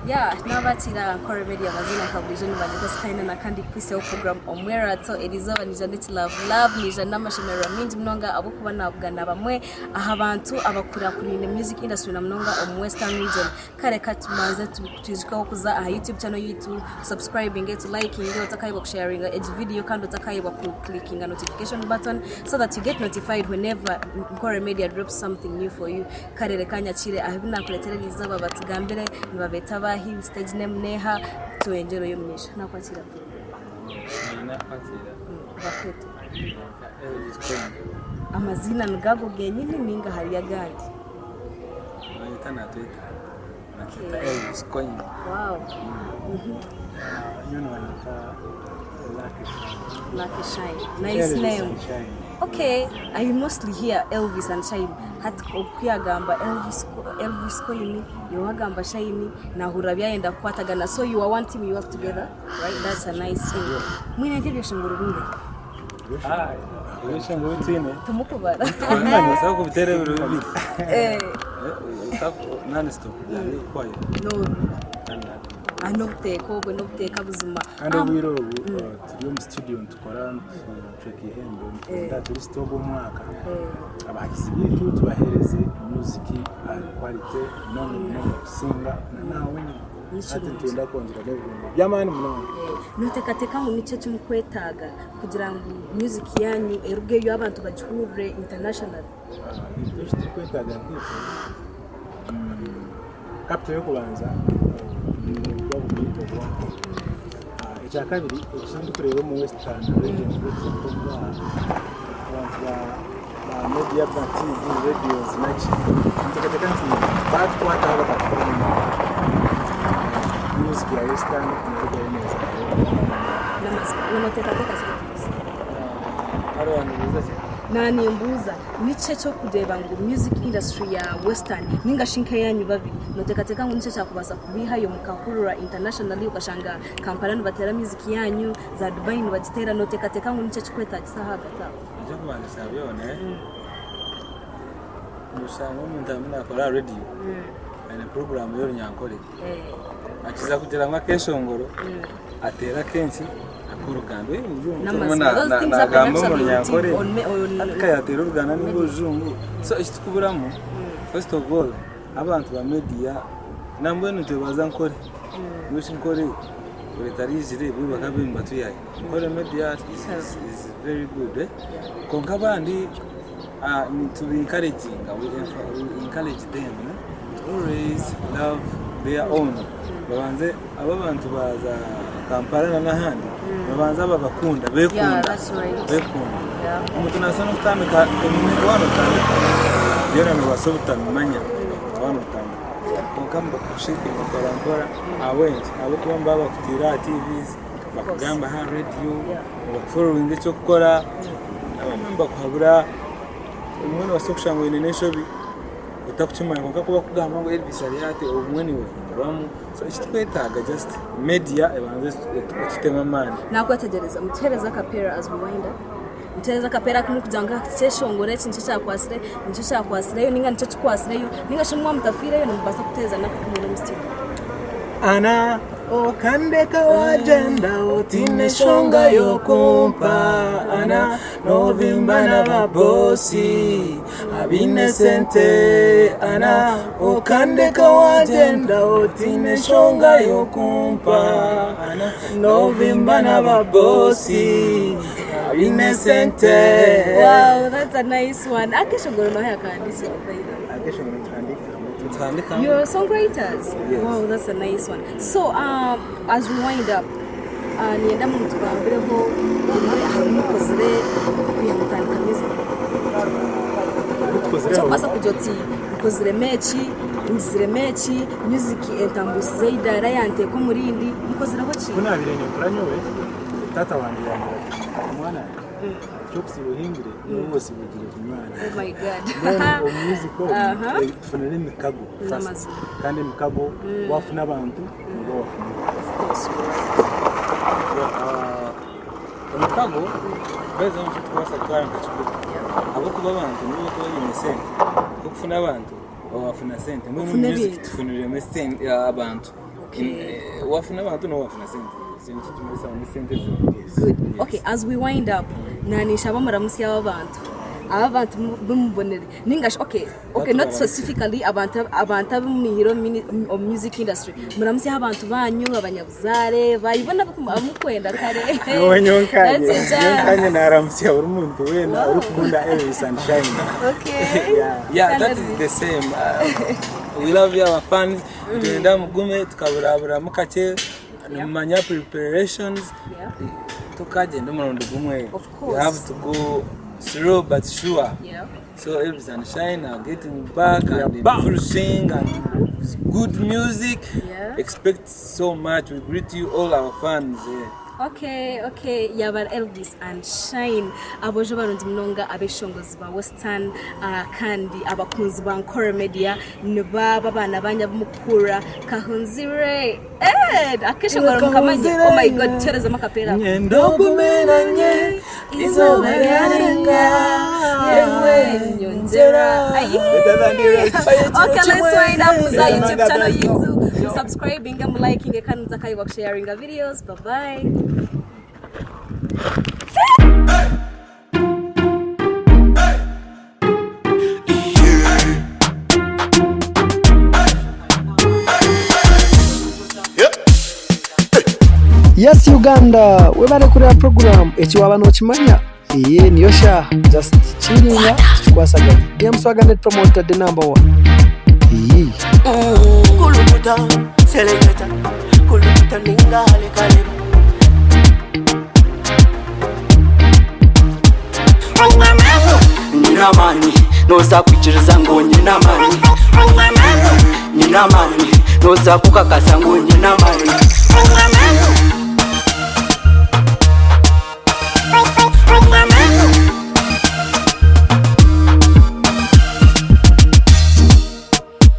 Yeah, nabakiira aha Nkore Media amazina nka burijo nibanyeta Skyna na kandi kwiseho program Omwerato erizooba nija n'eki love love nija n'amashemererwa mingi munonga ahabw'okuba nabugana bamwe aha bantu abakurakuraine music industry na munonga omu Western region. Kare katubanze twijukeho kuza aha YouTube channel yitu, subscribinge, tulikinge, otakayebwa kusharinga egi video kandi otakayebwa ku clickinga notification button so that you get notified whenever Nkore Media drops something new for you. Kare reka nyakire aha ebi naakureetera eri izooba batugambire nibabeeta baahi, stage name n'eha, tweyongyereyo omu maisho. Naakwakira bro. Naakwakira. Bakwete. Nka Elvis Coin. Amaziina nigo ago genyini ninga hariyo agandi? Banyeta na Twitter. Banyeta Elvis Coin. Wow. Nyowe nibanyeta Lucky Shine. Lucky Shine. Nice Elvis name. and Shine. Okay, I mostly hear Elvis and Shine. Hati okuyagamba Elvis Elvis Coin, yowagamba Shine, nahurira byayenda kukwatagana. So you are one team, you work together, right? That's a nice thing. Mwine nk'ebyeshongoro bingahi? Ah, ebyeshongoro twine. Timukubara. Twine kubiteera ebiro bibiri. Eh, Non stop. Kwayo. no. Ah, n'obuteeka obwo n'obuteeka buzima. Kandi Ah, obwire obu turi omu studio nitukora nitucweka ihembe nitwenda turi sitoga omwaka abahagizi baitu tubaheereze music quality munonga munonga kusinga na nawe Ni hati kirungi. nitwenda kwongyera n'ebirungo by'amaani munonga. Noteekateeka ngu niki eki mukwetaaga kugira ngu music yanyu erugeyo abantu bagihurire international? Itwe eki turikwetaaga nkaitwe capital y'okubanza nobuba buri obwonko. Ekyakabiri eki ndikureeba omu Western region abantu ba ba media ba TV, radios naki ninteekateeka nti batukwataho bakatufollowinga music ya Western nerugayo neeza. N'amazima. Noteekateeka ki Elvis? Hariho nibuuza ki? Nanimbuuza niki ekyokureeba ngu music industry ya Western ninga shi nk'eyanyu babiri noteekateeka ngu niki ekyakubaasa kubiihayo mukahurira internationally okashanga Kampala nibateera music yanyu, za Dubai nibagiteera noteekateeka ngu niki ekikwetaagisa ahagati aho? Eky'okubanza kya byona, noshanga omuntu arimu naakora aha rediyo aine puroguraamu y'orunyankore akiza kugira ngu akeshongoro ateere akenki ak'oruganda N'amazima. Those things happen nagamba omu actually on runyankore TV, on hati ka yateera oruganda ninga orujungu so ekitukuburamu first of all abantu ba media nambwenu nitwebaza Nkore mbwenu shi Nkore etariizire bo bakaba nibatuyaaya Nkore media is, is very good eh? Kwonka abandi nituba encouraginga we encourage them eh? to always love their own babanze abo abantu baza Kampala na n'ahandi babanza babakunda Yeah, bekunda that's right. bekunda Yeah. omuntu naasa n'okutandika omu waaba otandika byona nobaasa obutabimanya waaba notandika kwonka nibakushapinga mpora mpora ahabw'enki ahabw'okuba nibaba bakutiire aha TVs bakugamba aha rediyo nibakuforowinga eky'okukora abamwe nibakuhabura obumwe nobaasa kushanga oine n'enshobi otakukimanya kwonka ku bakugamba ngu Elvis ari ati obumwe niiwe ohinduramu so ekiturikwetaaga just media ebanze etutemu amaani. Nakwetegyereza mutuhereze akapeera as we wind up. Mutuhereze akapeera aku murikugira ngu ekyeshongoro eki nikyo kyakwasireyo, nikyo kyakwasireyo ninga nikyo kikwasireyo ninga shi mwaba mutafiireyo nimubaasa kutuhereza n'aka kamwe omu studio. Ana okandeka wagyenda otiine nshonga y'okumpa Ana novimba n'ababosi abaine sente Ana okandeka wagyenda otiine nshonga y'okumpa Ana novimba n'ababosi abaine sente Wow, that's a nice one. Akeshongoro noha yakahandikire by the way? Akeshongoro nituhandika hamwe. Nituhandika hamwe. You're songwriters? Yes. Wow, that's a nice one. So, as we wind up, niinyenda mutugambireho bimwe aha bi mukozire kwiha mutandika music. Ebitukozire Ekyokubaasa kugira oti nkoziremu eki, ngiziremu eki, music entambuusize eidaara yanteeka omu rindi, mukozireho ki? Ku naabaire ninkura nyowe, taata wangye yangira ati, mwana wangye, eky'okusiiba ohingire n'obu osiiba ogire kunywana. Oh my God. Mbwenu omu music omu Aha. tufunire emikago first. N'amazima. Kandi emikago waafuna abantu nooba waafuna. Of course, you're right. Omukago guheza nikyo turikubaasa kutwara nka kikuru ahabw'okuba abantu nibo barikuba baine sente. Ku orikufuna abantu. Wafuna sente. Mbwenu Ofune music ebintu. tufuniremu esente abantu. Okay. Wafuna abantu niwe wafuna sente. Ekintu kimwe sawa ni sente zo. Good. Okay, as we wind up, naninshaba muramutsye aba bantu. Aba bantu bimubonere. Ningashi okay, not specifically abantu abantu ab'omwihire omu music industry. Muramutsye abantu banyu, abanyabuzaare, bayibona abamukwenda kare. Nyowe nyonkanye That's it, nyonkanye naramutsya buri muntu weena orikukunda Elvis and Shine. Okay. Yeah, that is the same. We love you, our fans. Tugenda mugume tukaburaburamu kakye nimumanya preparations tukagenda omurundi gumwe. Of course. You have to go slow but sure. So Elvis and Shine are getting back and in full swing and good music. Expect so much. We greet you all our fans. Yeah. Okay, yaba Elvis and Shine abojo barungi munonga abeshongozi ba Western kandi abakunzi ba Nkore Media nibaba abaana banya b'omukura Kahunzire akeshongoro mukamanye. Oh my God, tereza makapera. Ndogumenanye izuba ryarenga yewe nyongera. Ayi. Okay, let's wind up with our YouTube channel YouTube. Subscribing, liking, kandi muzakayiba sharing videos. Bye bye. Yes Uganda, webale kureba program eki waba nokimanya eye niyo shaha just kiringa tukikwasaganya DM Swagger Net Promoter the number one iyi. Kulukuta, seleketa, kulukuta ningale kaleba. Nyina amani, noza kwikiriza ngu nyina amani. Nyina amani, noza kukakasa ngu nyina amani.